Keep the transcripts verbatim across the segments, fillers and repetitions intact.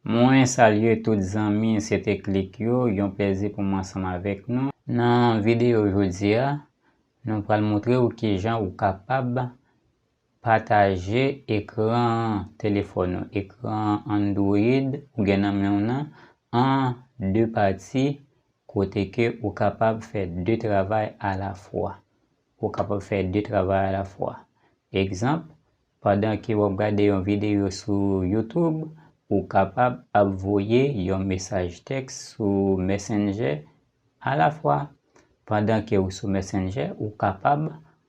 Mwen salye tout zanmi Seteclic yo, yon plezi pou mwen ansanm avèk nou. Nan videyo jodi a, nou pral montre w kijan ou kapab pataje ekran telefòn ou, ekran Android ou gen nan men w nan, an de pati, kote ke ou kapab fè de travay alafwa. Ou kapab fè de travay alafwa. Egzanp, pandan ke w ap gade yon videyo sou YouTube, ou kapab ap voye yon mesaj tèks sou Messenger alafwa. Pandan ke ou sou Messenger, ou kapab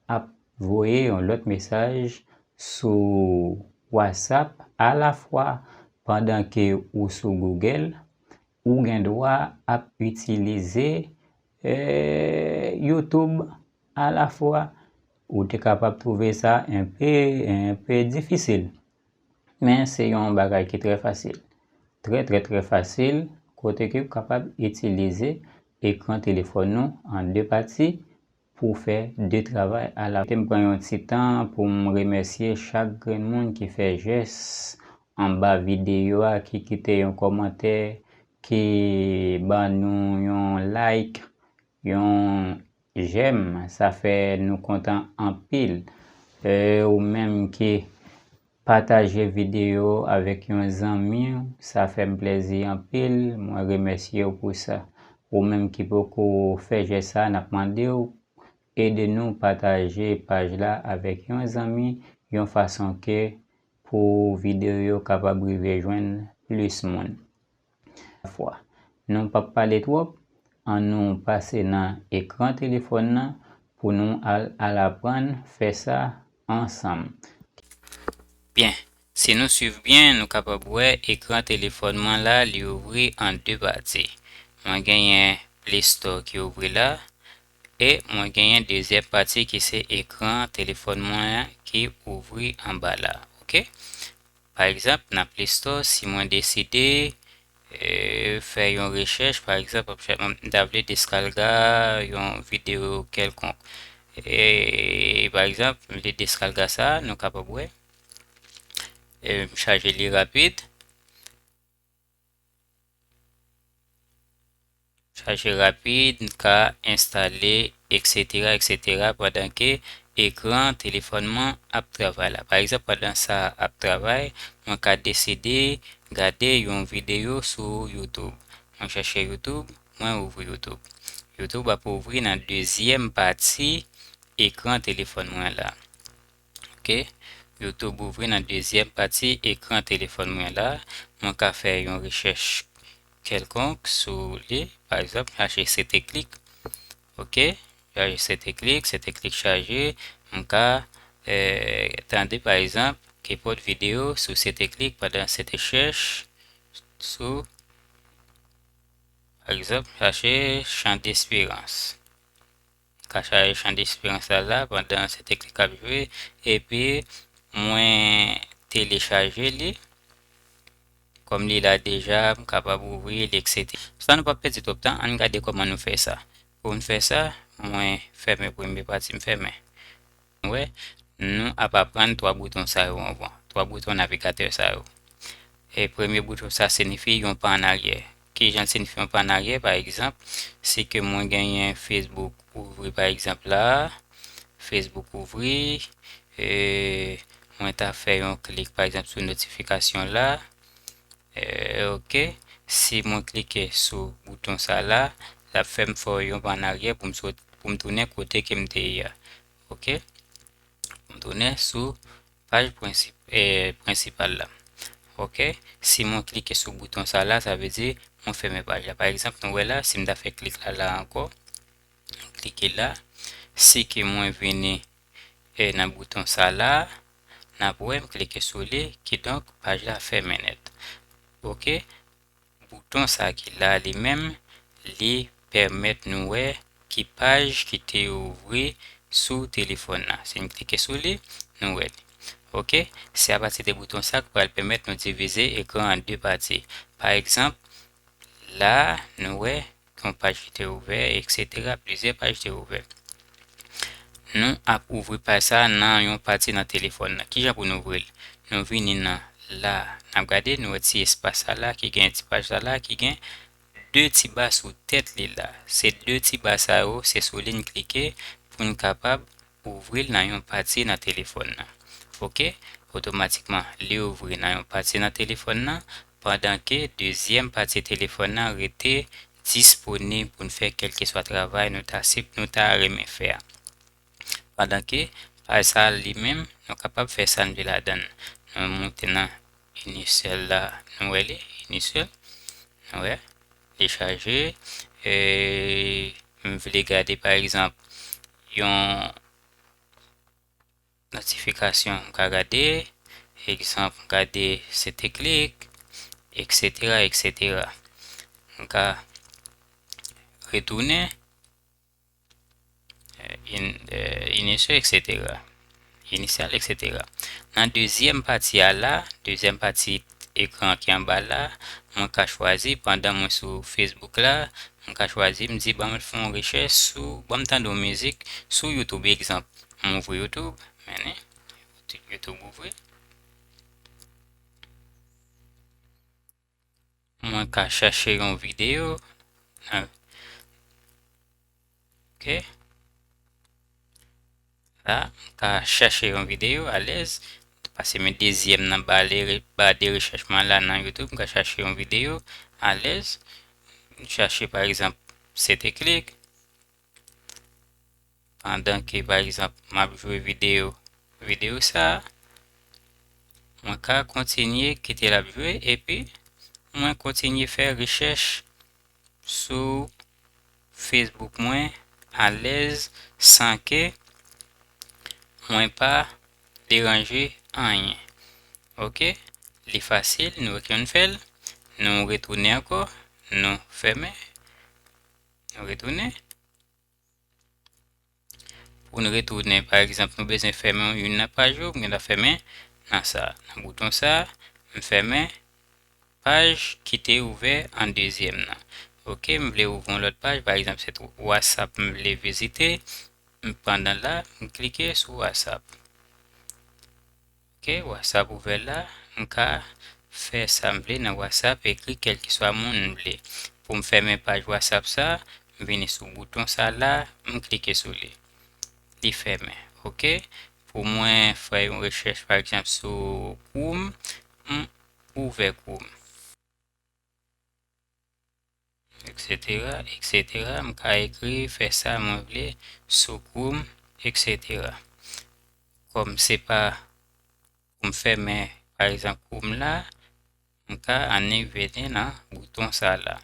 ap voye yon lòt mesaj sou WhatsApp alafwa. Pandan ke ou sou Google, ou gen dwa ap itilize, eh, YouTube alafwa. Ou te kapab twouve sa enpe, enpe difisil. Men se yon bagay ki trè fasil. Trè, trè, trè fasil, kote ke ou kapab itilize ekran telefòn nou an de pati pou fè de travay alafwa. Te m pran yon ti tan pou m remèsye chak grenn moun ki fè jès anba videyo a, ki kite yon kòmantè, ki ban nou yon like, yon j'aime, sa fè nou kontan anpil. E, ou menm ki pataje videyo avèk yon zanmi w, sa fè m plezi anpil. Mwen remèsye w pou sa. Ou menm ki poko fè jès sa, n ap mande w ede nou pataje paj la avèk yon zanmi, yon fason ke pou videyo yo kapab rive jwenn plis moun. Fwa. Nou p ap pale twòp, an nou pase nan ekran telefòn nan pou nou al, al aprann fè sa ansanm. Byen, si nou swiv byen, nou kapab wè ekran telefòn mwen la, li ouvri an de pati. Mwen genyen Play Store ki ouvri la, e mwen genyen dezyèm pati ki se ekran telefòn mwen ki ouvri anba la. Oke? Pa egzanp, nan Play Store, si mwen deside, eh, fè yon rechèch, pa egzanp, m ta vle deskalga yon videyo kèlkonk. E, pa egzanp, m vle deskalga sa, nou kapab wè. E, m chache li rapid. Chache rapid, m ka enstale, et cetera, et cetera, pandan ke ekran telefòn mwen ap travay la. Pa egzanp, pandan sa ap travay, mwen ka deside gade yon videyo sou YouTube. Mwen chache YouTube, mwen ouvri YouTube. YouTube ap ouvri nan dezyèm pati ekran telefòn mwen la. Oke? YouTube ouvri nan dezyèm pati ekran telefòn mwen la. Mwen ka fè yon rechèch kèlkonk sou li. Pa egzanp, chache Seteclic. Oke? Chache Seteclic, Seteclic chaje. M ka, eh, tande, pa egzanp, kepòt videyo sou Seteclic pandan Setechèch sou, pa egzanp, chache Chant d'Espérance. Ka chache Chant d'Espérance la la pandan Seteclic ap jwe, epi mwen telechaje li. Kòm li la deja, m kapab ouvri l, et cetera. San nou pa pèdi twòp tan, ann gade kòman nou fè sa. Pou n fè sa, mwen fèmen premye pati, m fèmen. Wè, nou ap aprann twa bouton sa yo anvan. Twa bouton navigatè sa yo. E premye bouton sa siyifi yon pa an aryè. Kijan l siyifi yon pa an aryè? Pa egzanp, si ke mwen genyen Facebook ouvri, pa egzanp, la, Facebook ouvri, e mwen ta fè yon klik, pa egzanp, sou notifikasyon la, e, oke, si mwen klike sou bouton sa la, l ap fè m fè yon pa an aryè pou m sot, pou m tounen kote ke m te ye a. Oke? Pou m tounen sou paj prensip-, eh, prensipal la. Oke? Si mwen klike sou bouton sa la, sa vle di mwen fèmen paj la. Pa egzanp, nou wè la, si m ta fè klik la, la ankò, klike la, si ke mwen vini, eh, nan bouton sa la, n ap wè m klike sou li, kidonk, paj la fèmen nèt. Oke? Bouton sa ki la li menm, li pèmèt nou wè ki paj ki te ouvri sou telefòn nan. Si n klike sou li, nou wè li. Oke? Se apati de bouton sa ki pral pèmèt nou divize ekran an de pati. Pa egzanp, la, nou wè yon paj ki te ouvè, et cetera, plizyè paj te ouvè. Nou ap ouvri paj sa nan yon pati nan telefòn nan. Kijan pou nou ouvri l? Nou vini nan la. N ap gade, nou wè ti espas sa la ki gen, ti paj sa la ki gen de ti ba sou tèt li la. Se de ti ba sa yo, se sou li n klike pou n kapab ouvri l nan yon pati nan telefòn nan. Oke, otomatikman, li ouvri nan yon pati nan telefòn nan, pandan ke dezyèm pati telefòn nan rete disponib pou n fè kèlkeswa travay nou ta, nou ta renmen fè a. Pandan ke paj sa li menm, nou kapab fè sa n vle ladan l. Nou moute nan Initial la, nou wè li, Initial, nou wè, li chaje. E, m vle gade, pa egzanp, yon notifikasyon, m ka gade, egzanp, m gade Seteclick, et cetera, et cetera. M ka retounen, eh, in, eh, Initial, et cetera. Initial, et cetera. Nan dezyèm pati a la, dezyèm pati ekran ki anba la, mwen ka chwazi pandan mwen sou Facebook la, mwen ka chwazi, m di, ban m fè yon rechèch sou, ban m tande yon mizik sou YouTube, egzanp. M ouvri YouTube, men YouTube ouvri. Mwen ka chache yon videyo. Ok. La, m ka chache yon videyo alèz. Pase men dezyèm nan ba, ba de rechèch mwen la nan YouTube. M ka chache yon videyo alèz. M chache, pa egzanp, Seteclick. Pandan ke, pa egzanp, m ap jwe videyo, videyo sa a, mwen ka kontinye kite l ap jwe, epi mwen kontinye fè rechèch sou Facebook mwen alèz, san ke mwen pa deranje anyen. Oke? Li fasil, nou wè kijan n fè l. Nou retounen ankò, nou fèmen, nou retounen. Pou n retounen, pa egzanp, nou bezwen fèmen youn nan paj yo, m gentan fèmen nan sa, nan bouton sa, m fèmen paj ki te ouvè an dezyèm nan. Oke, m vle ouvri yon lòt paj, pa egzanp, se WhatsApp m vle vizite, m pandan la, m klike sou WhatsApp. Ok, WhatsApp ouvè la, m ka fè sa m vle nan WhatsApp, ekri kèlkeswa moun m vle. Pou m fèmen paj WhatsApp sa, m vini sou bouton sa la, m klike sou li. Li fèmen, ok? Pou mwen fè yon rechèch, pa egzanp, sou Chrome, m ouvè Chrome. Etsetera, etsetera. M ka ekri, fè sa mwen vle sou Chrome, etsetera. Kòm se pa pou m fèmen, pa egzanp, Chrome la, m ka annik vini nan bouton sa la.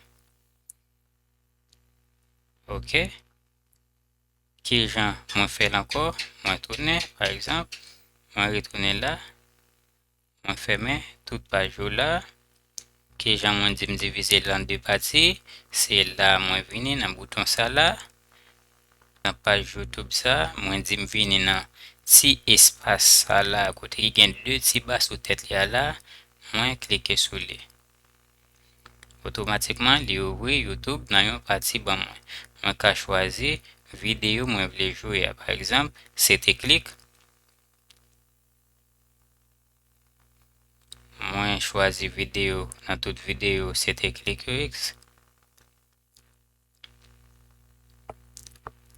Ok. Kijan mwen fè l ankò? Mwen tounen, pa egzanp, mwen retounen la. Mwen fèmen tout paj yo la. Kijan mwen di m divize l an de pati? Se la mwen vini nan bouton sa la. Nan paj YouTube sa, mwen di m vini nan ti espas sa la, kote ki gen de ti ba sou tèt li a la. Mwen klike sou li. Otomatikman, li ouvri YouTube nan yon pati ban mwen. Mwen ka chwazi videyo mwen vle jwe a. Pa egzanp, Seteclick. Mwen chwazi videyo, nan tout videyo, Seteclick X.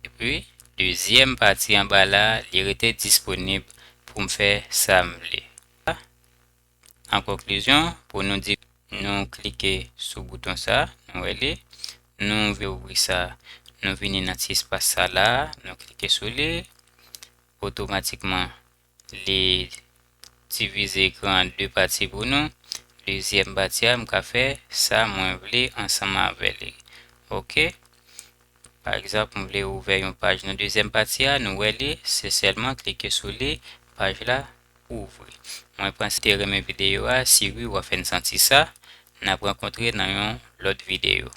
Epi, dezyèm pati anba la, li rete disponib pou m fè sa m vle. An konklizyon, pou nou di, nou klike sou bouton sa, nou wè li, nou ouvri sa, nou vini nan ti espas sa la, nou klike sou li. Otomatikman, li divize ekran an de pati pou nou. Dezyèm pati a, m ka fè sa mwen vle ansanm avè li. Ok. Pa egzanp, m vle ouvè yon paj nan dezyèm pati a, nou wè li, se sèlman klike sou li, paj la ouvri. Mwen panse w te renmen videyo a, si wi, w a fè n santi sa. N ap rankontre nan yon lòt videyo.